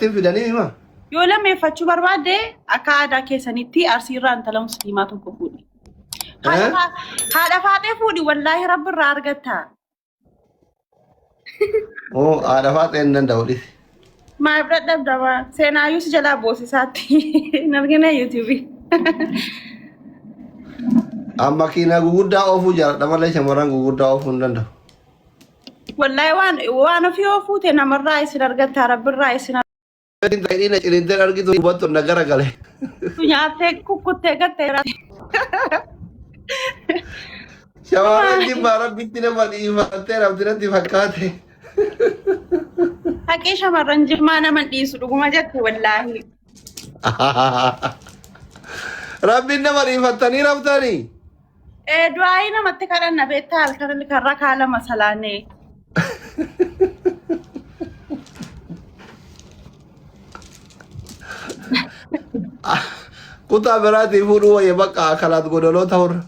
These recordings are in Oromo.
Fidanii hima. Yoo lammeeffachuu barbaadde akka aadaa keessanitti Arsiirraa intala musliimaa tokko fuudhi. Haadha Eh? Haadha faaxee fuudhi wallaahi rabbi irraa argatta. Oo haadha faaxee hin danda'u dhisi. Maaf dadhabdama seenaayyuu si jalaa boosisaatti hin argine yuutuubii. An makiinaa guguddaa oofuu jaaladha malee shamarran guguddaa oofuu hin danda'u. Wallaahi waan waan ofii yoo fuute namarraa isin argatta rabbirraa isin Hidhiin ciniintee argitu hubattu na garagale. nyaattee kukkuttee gattee Shamarran jimmaa rabbitti nama dhiifattee rabbi natti fakkaate. Haqii shamarran jimmaa nama hin dhiisu dhuguma jette wallaahi. Rabbiin nama dhiifattanii raftanii. Ee du'aayii namatti kadhanna beektaa halkan kan rakaa lama salaanee. Kutaa biraatii fuudhuu wayya bakka akalaat godoloo ta'urra.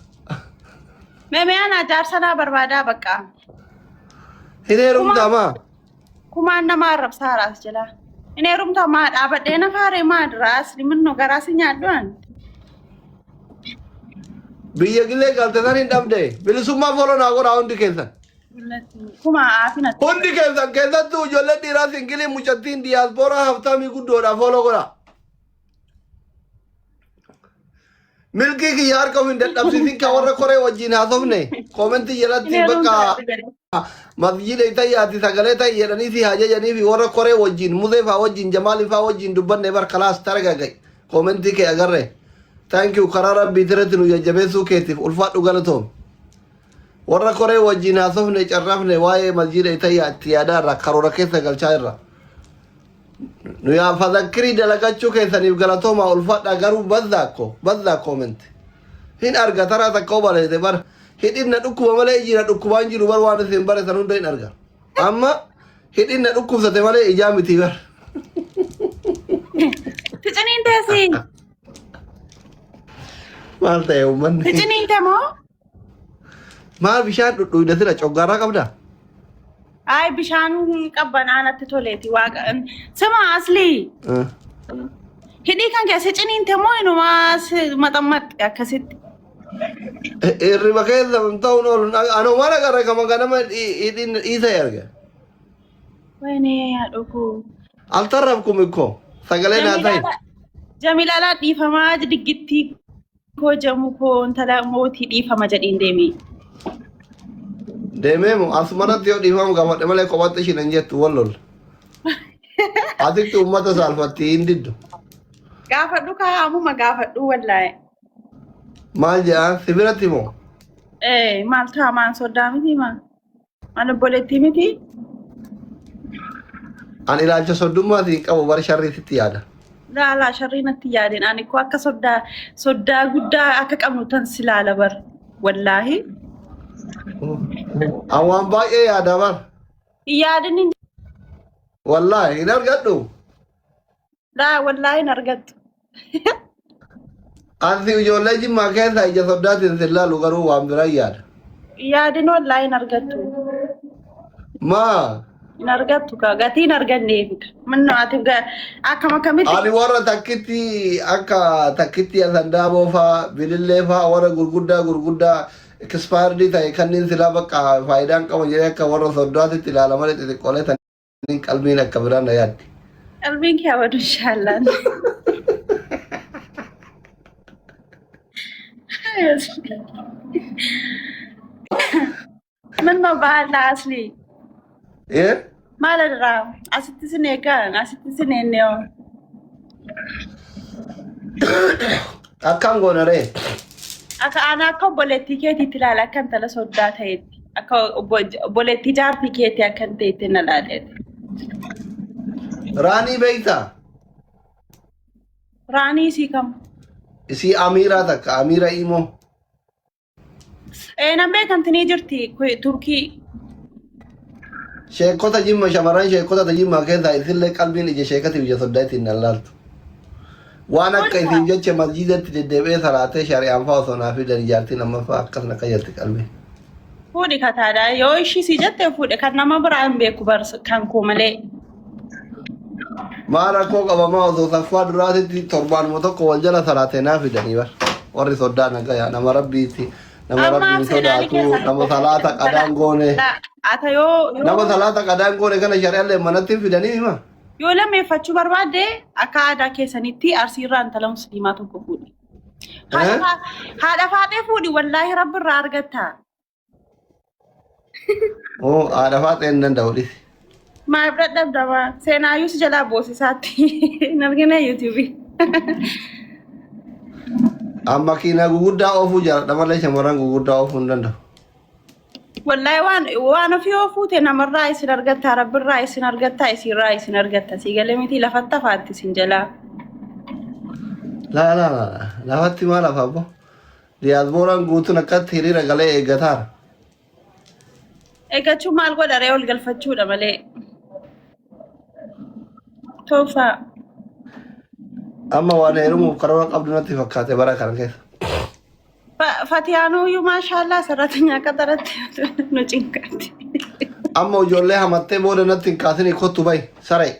Mee ana jaarsa naa barbaadaa bakka. Hin heerumtaa maa? Kumaan nama arrabsaa raas jalaa. Hin heerumtaa maa dhaabadhee na faaree maa raas minno garaa si nyaadhu an. Biyya gilee galte san hin dhabde. Bilisummaa foloo naa godhaa hundi keessan. Kuma aafina. Hundi keessan keessattuu ijoolleen dhiiraa singilii mucattiin diyaaspooraa haftaamii guddoodha foloo godhaa. Milkii kiyya harka of hin dadhabsiisin kan warra koree wajjin haasofne koomentii Hin jalatti heerumtaa bakka masjiida itayyaati sagalee ta'i jedhanii si hajajanii fi warra koree wajjin muzee faa wajjin jamaali faa wajjin dubbanne bar kalaas targagay koomentii kee agarre thank you karaa rabbii irratti nu jajjabeessuu keetiif ulfaadhu galatoom warra koree wajjin haasofne carrafne waa'ee masjiida itayyaa itti yaadaa irra karoora keessa galchaa irra Nu yaa fadakkirii dalagachuu keessaniif galatoomaa ulfaadhaa garuu bazzaa ko bazzaa comment hin arga taraa takka obaleete bar hidhin na dhukkuba malee iji na dhukkubaan jiru bar waan isin baresan hunda hin arga amma hidhin na dhukkubsate malee ijaa miti bar Ticiniin teessi. maal ta'e uummanni Ticiniin temoo? Maal bishaan dhudhuuyda sila coggaarraa qabdaa? Ay bishaan qabbanaa natti toleeti waaqa. Sima aslii hidhii kan keessa ciniinte moo inumaa maxammaxxe akkasitti. Hirriba keessa ta'uun oolu anuma agarra kama ganama hidhiin dhiisa erga. Wayne haadhoo koo. Altarrabkum ikkoo sagalee naa ta'e. Jamiilaalaa dhiifamaa diggittii koo jamu koo intala mootii dhiifama jedhiin deemi. Deemee moo asumarratti yoo dhiifamu gaafadhe malee kophaatti ishiin hin jettu wal lolla. Asitti uummata saalfatti hin diddu. Gaafadhu kaa amuma gaafadhu wallaahi. Maal jedhaa si biratti moo? Ee maal ta'a maan soddaa miti maa? An obboleettii miti. An ilaalcha soddummaa siin qabu bar sharrii sitti yaada. Laa laa sharrii natti yaadin. Ani koo akka soddaa soddaa guddaa akka qabnu tan si laala bar. Wallaahi. An waan baay'ee yaada bar. Hin yaadin hin Wallaahi hin argadhu. Laa wallaahi hin argattu. Ansi ijoollee jimmaa keessaa ija soddaatiin sin laalu garuu waan biraan yaada. Yaadin wallaahi hin argattu. Maa Hin argattu kaa gatii hin arganneef. Minno ati akkam akkamitti ani warra takkitti akka takkitti asandaaboo faa bilillee faa warra gurguddaa gurguddaa expired ta'e kanneen silaa bakka faayidaan qaban jedhee akka warra soddaatitti ilaala malee xixiqqoolee Inni qalbiin akka biraan na yaaddi. Qalbiin kee abadu inshaallah. Min ma baala asli. Eh? Maal irraa asitti sin eegaan asitti sin eennee. Akkam goona ree? Akka ana akka obboleettii keetiitti ilaala akka intala soddaa ta'etti. Akka obboleettii jaartii keetii akka hin ta'etti na ilaaleeti. Raanii beektaa? Raanii isii kam? Isii Amiiraa takka Amiira Imoo. Ee nan beekamti ni jirti Turkii. Sheekota jimma shamarran sheekota jimmaa keessaa isillee qalbiin ija sheekatiif ija soddaa ittiin nan laaltu. Waan akka isiif jecha masjiidatti deddeebi'ee salaatee shari'aan fa'aa osoo naa fidan jaartii lammaffaa akkas na qajeelti qalbiin. Fuudhi kataadha. Yoo ishii si jette fuudhe kan nama biraa hin beeku bar kan koo malee. Maal rakkoo qabamaa osoo saffaa duraatitti torbaanuma tokko wal jala salaatee naa fidanii bar. Warri soddaa nagaya nama rabbiiti nama Ammaaf rabbiin seenaan sodaatu keessa nama salaata qadaan goone Ata yoo nama yoo salaata qadaan goone kana shari'allee manatti hin fidanii hima. yoo lammeeffachuu barbaadde akka aadaa keessanitti arsiirraa intala musliimaa tokko fuudhi. Haadha Eh? haadha faaxee fuudhi wallaahi rabbi irraa argatta. Oo haadha faaxee hin danda'u dhisi. Maaf dadhabdama seenaayyuu si jalaa boosisaatti hin argina yuutuubii. An makiinaa guguddaa oofuu jaaladha malee shamarran guguddaa oofuu hin danda'u. Wallaahi waan waan ofii yoo fuute namarraa isin argatta rabbirraa isin argatta isinirraa isin argatta sii galee miti lafatti hafaatti isin jalaa. Laa laa laa lafatti maal hafa abbo? Diyaaspooraan guutuun akkatti hiriira galee eeggataara. Eeggachuu maal godha ree ol galfachuudha malee. Toofaa. Amma waan heerumuuf karoora qabdu natti fakkaate bara kana keessa. Fatiyaanuu maashaallah sarratanya qaxaratti nu cinqaatti. Amma ijoollee hamattee booda natti hin kaasinii kottu bahi saree.